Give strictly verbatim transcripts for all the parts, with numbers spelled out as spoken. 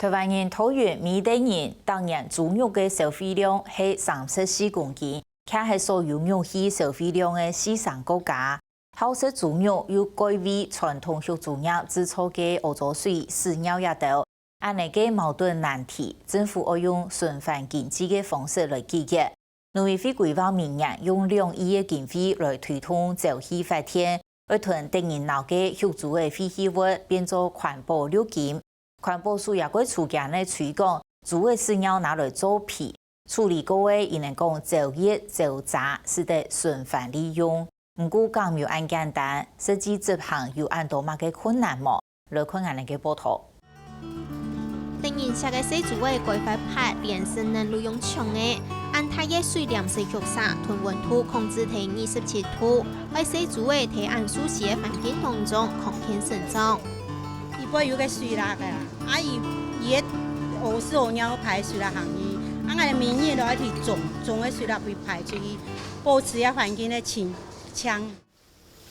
臺灣人桃園每一代人逐年豬肉个消費量係三十四公斤，徛係所有肉類消費量个四成過加。好食豬肉又蓋為傳統畜豬業製造个屙糟水、屎尿這兜，恁呢个矛盾難題，政府愛用循環經濟个方式來解決。 農委會規劃明年用兩億个經費來推動朝氣發電，愛同得人惱个畜豬个廢棄物變做環保綠金。環保署也過出驚个推廣，豬个屎尿拿來做肥，處理過个又能講朝熱朝遮，使得循環利用。毋過講毋係恁簡單，實際執行有恁多麼个困難無？ 來看𠊎等个報導。得人惜个細豬仔該發白，連食卵都用搶个，恁大个水黏時畜舍，同溫度控制在二十七度，愛細豬仔在恁舒適个環境當中康健成長。佢背有个水落个啊，啊佢佢个屙屎屙尿排水落行去，啊𠊎等每日都愛去沖，沖个水落去排出去，保持這環境个清淨。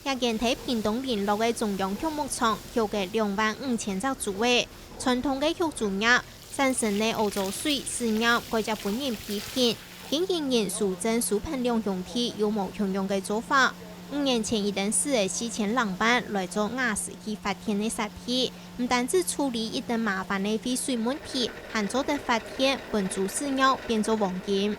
這間在屏東麟洛个中央畜牧場，畜个兩萬五千隻豬仔。傳統个畜豬業，產生个屙糟水、屎尿，該隻分人批評。經營人蘇正、蘇鵬兩兄弟有無共樣个做法。五年前，佢等使个四千零萬來做瓦斯氣發電个設備，毋單止處理一等麻煩个廢水問題，還做得發電，分豬屎尿變做黃金。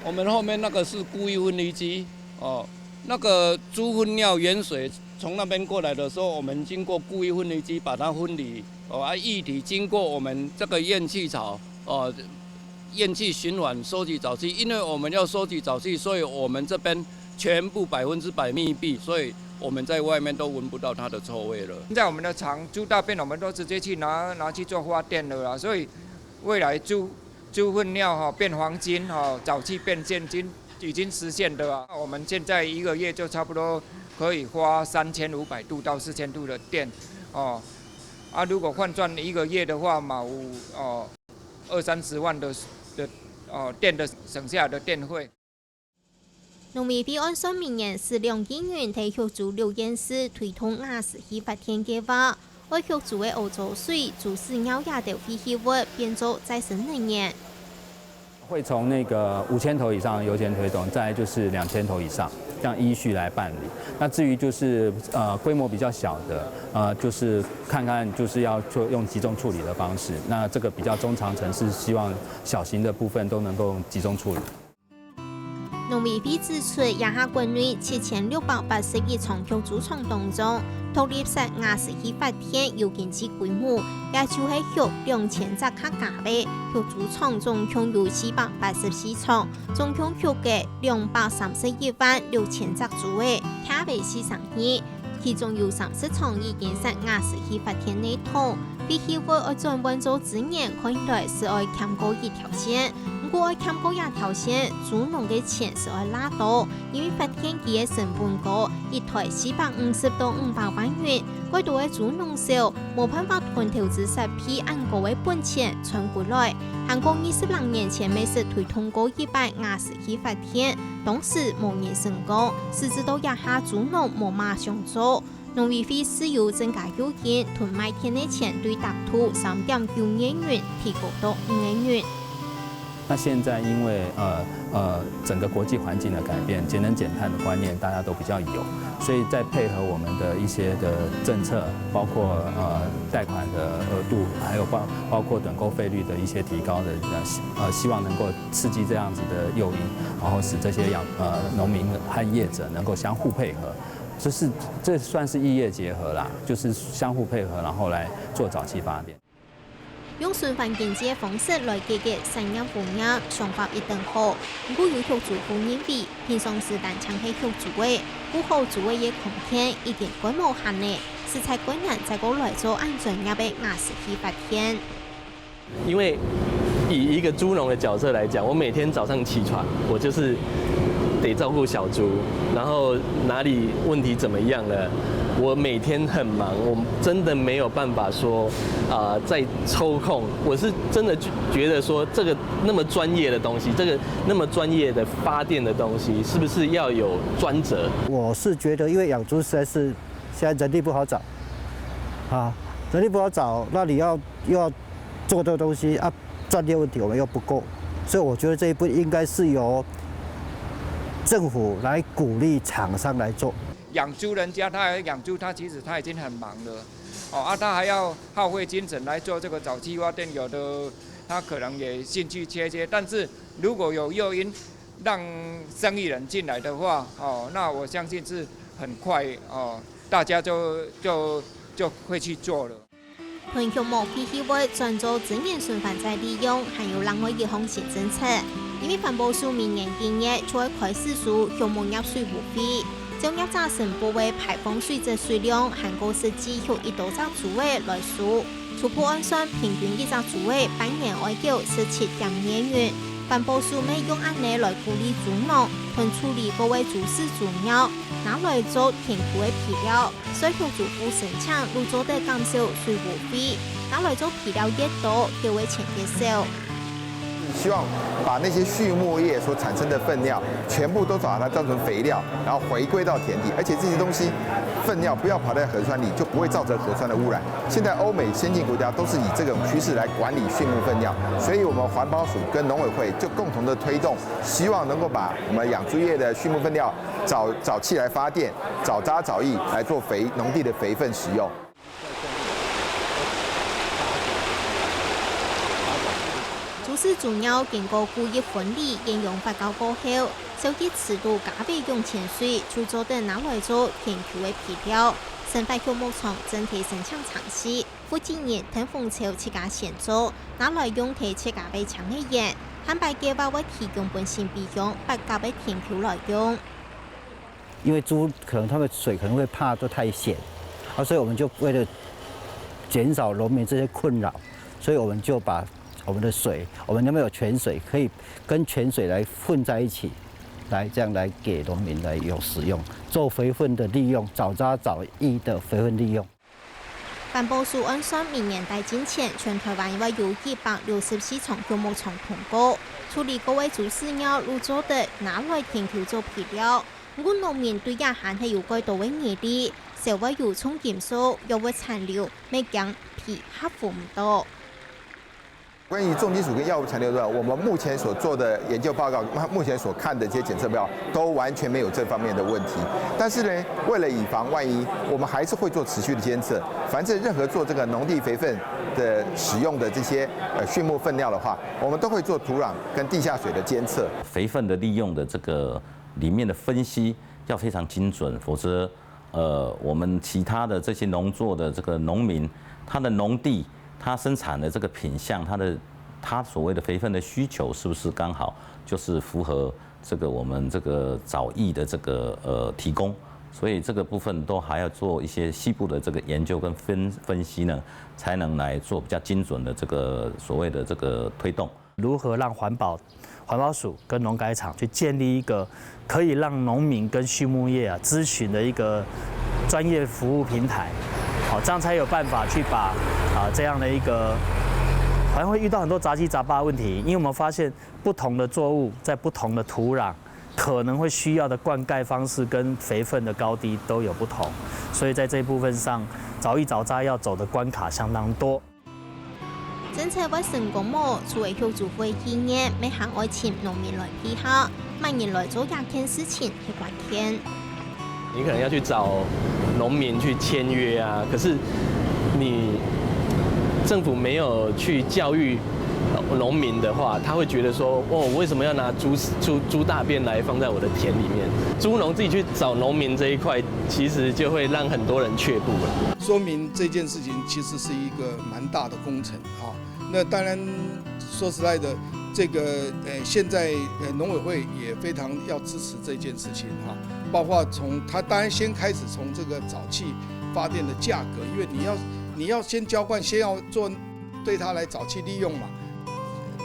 我們後面那個是固液分離機，哦，那個豬糞尿原水從那邊過來的時候，我們經過固液分離機把它分離，哦，啊，液體經過我們這個厭氣槽，哦，厭氣循環收集沼氣，因為我們要收集沼氣，所以我們這邊全部百分之百密閉，所以我們在外面都聞不到它的臭味了。現在我們的廠豬大便，我們都直接去拿，拿去做發電了啦，所以未來豬 豬糞尿哈變黃金哈，沼氣變現金，已經實現的啊。我們現在一個月就差不多可以花三千五百度到四千度的電，哦，啊，如果換算一個月的話嘛，有哦二三十萬的的哦電的省下的電費。 農委會按算明年使兩億銀在畜豬六縣市推動瓦斯氣發電計畫，愛畜豬个屙糟水、豬屎尿這兜廢棄物變做再生能源。會從那個五千頭以上的油錢推動，再來就是兩千頭以上，這樣依序來辦理。那至於就是呃規模比較小的，呃就是看看就是要做用集中處理的方式。那這個比較中長程是希望小型的部分都能夠集中處理。 農委會指出，這下國內七千六百八十一場畜豬場當中，獨立式瓦斯氣發電有經濟規模，也就係畜兩千隻較加个畜豬場總共有四百八十四場，總共畜个兩百三十一萬六千隻豬仔，徛為四成二。 其中有三十場已經設瓦斯氣發電系統，廢棄物愛轉換做資源，看起來係愛撿過一條線。毋過愛撿過這條線，豬農个錢係愛罅多，因為發電機个成本高，一台四百五十到五百萬銀，蓋多个豬農愁，無辦法同投資設備恁高个本錢賺過來。還過二十零年前，乜識推動過一擺瓦斯氣發電，當時無人成功，直至到這下豬農無麼想做。 農委會自有增加誘因，同賣電个錢對達到三點九億元提高到五億元。那現在因為呃呃整個國際環境的改變，節能減碳的觀念大家都比較有，所以在配合我們的一些的政策，包括呃貸款的額度，還有包包括躉購費率的一些提高的呃希呃希望能夠刺激這樣子的誘因，然後使這些養呃農民和業者能夠相互配合。 就是這算是異業結合啦，就是相互配合，然後來做沼氣發電。用循環經濟个方式來解決產業污染，想法一等好。毋過有畜豬戶認為，平常時單淨係畜豬仔，顧好豬仔个康健已經蓋無閒了，實在蓋難再過來做恁專業个瓦斯氣發電。 因為以一個豬農的角色來講，我每天早上起床，我就是得照顧小豬，然後哪裡問題怎麼樣了，我每天很忙，我真的沒有辦法說，啊、再抽空。我是真的覺得說，這個那麼專業的東西，這個那麼專業的發電的東西，是不是要有專責？我是覺得，因為養豬實在是現在人力不好找，啊，人力不好找，那你要又要做这个东西啊，专业问题我们又不够，所以我觉得这一步应该是由政府来鼓励厂商来做。养猪人家他养猪，他其实他已经很忙了，哦啊，他还要耗费精神来做这个沼气发电，有的他可能也兴趣缺缺，但是如果有诱因让生意人进来的话，哦，那我相信是很快哦，大家就就就会去做了。 分畜牧机器会轉做資源循環再利用，還有另外一項新政策，因為環保署明年一月就會開始收畜牧業稅務費，照業者申報个排放水質水量還過實際畜幾多隻豬仔來收，初步按算平均一隻豬仔半年愛繳十七點二元。環保署乜用恁呢來鼓勵豬農，同處理過个豬屎、豬尿，拿來做田坵个肥料。 所以畜豬戶申請就做得減少水務費，拿來做肥料越多，繳个錢越少。希望把那些畜牧业所产生的粪尿全部都把它当成肥料，然后回归到田底，而且这些东西粪尿不要跑在河川里，就不会造成河川的污染。现在欧美先进国家都是以这种趋势来管理畜牧粪尿，所以我们环保署跟农委会就共同的推动，希望能够把我们养猪业的畜牧粪尿 沼沼气来发电，沼渣沼液来做肥农地的肥分使用。猪屎猪尿經過故意分離厭氧發酵過後，燒去池肚加个湧泉水，就做得拿來做田坵个肥料。生活畜牧場整體申請程序，負責人鄧豐超自家先做，拿來用在自家个青菜園，下擺計畫會提供分新皮鄉八甲个田坵來用。 因为猪可能它们水可能会怕都太咸，啊，所以我们就为了减少农民这些困扰，所以我们就把我们的水，我们那边有泉水，可以跟泉水来混在一起，来这样来给农民来有使用，做肥分的利用，沼渣沼液的肥分利用。 環保署按算明年底進前，全台灣會有一百六十四場畜牧場通過，處理過个豬屎尿就做得拿來田坵做肥料。毋過農民對這還係有較多个疑慮，燒會有重金屬，藥物殘留，乜驚配合毋到。 关于重金属跟药物残留的，我们目前所做的研究报告，目前所看的这些检测报告都完全没有这方面的问题。但是呢，为了以防万一，我们还是会做持续的监测。凡是任何做这个农地肥分的使用的这些呃畜牧粪尿的话，我们都会做土壤跟地下水的监测。肥分的利用的这个里面的分析要非常精准，否则呃，我们其他的这些农作的这个农民，他的农地，他生产的这个品相，他的他所谓的肥分的需求，是不是刚好就是符合这个我们这个藻液的这个呃提供？所以这个部分都还要做一些细部的这个研究跟分分析呢，才能来做比较精准的这个所谓的这个推动。如何让环保环保署跟农改场去建立一个可以让农民跟畜牧业啊咨询的一个专业服务平台，好，这样才有办法去把啊这样的一个，好像会遇到很多杂七杂八的问题，因为我们发现不同的作物在不同的土壤，可能会需要的灌溉方式跟肥分的高低都有不同，所以在这一部分上，早育早扎要走的关卡相当多。 政策會成功無，除了畜豬會意願，乜還愛尋農民來配合，麼人來做這件事情係關鍵。你可能要去找农民去签约啊，可是你政府没有去教育农民的话，他会觉得说，哦，我为什么要拿猪猪猪大便来放在我的田里面？猪农自己去找农民这一块，其实就会让很多人却步了。说明这件事情其实是一个蛮大的工程。 好，那当然说实在的，这个呃，现在呃农委会也非常要支持这件事情哈，包括从他当然先开始从这个沼气发电的价格，因为你要你要先浇灌，先要做对它来沼气利用嘛。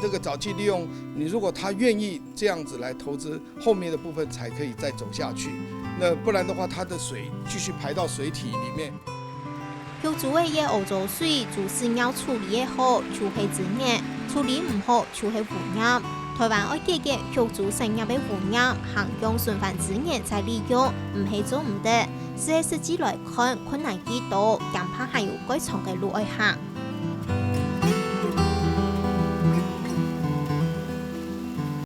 这个沼气利用，你如果他愿意这样子来投资，后面的部分才可以再走下去。那不然的话，它的水继续排到水体里面。 畜豬仔个屙糟水，豬屎尿處理个好，就係資源；處理毋好，就係污染。台灣愛解決畜豬產業个污染，行向循環資源再利用，毋係做毋得，只係實際來看，困難幾多，驚怕還有較長个路愛行。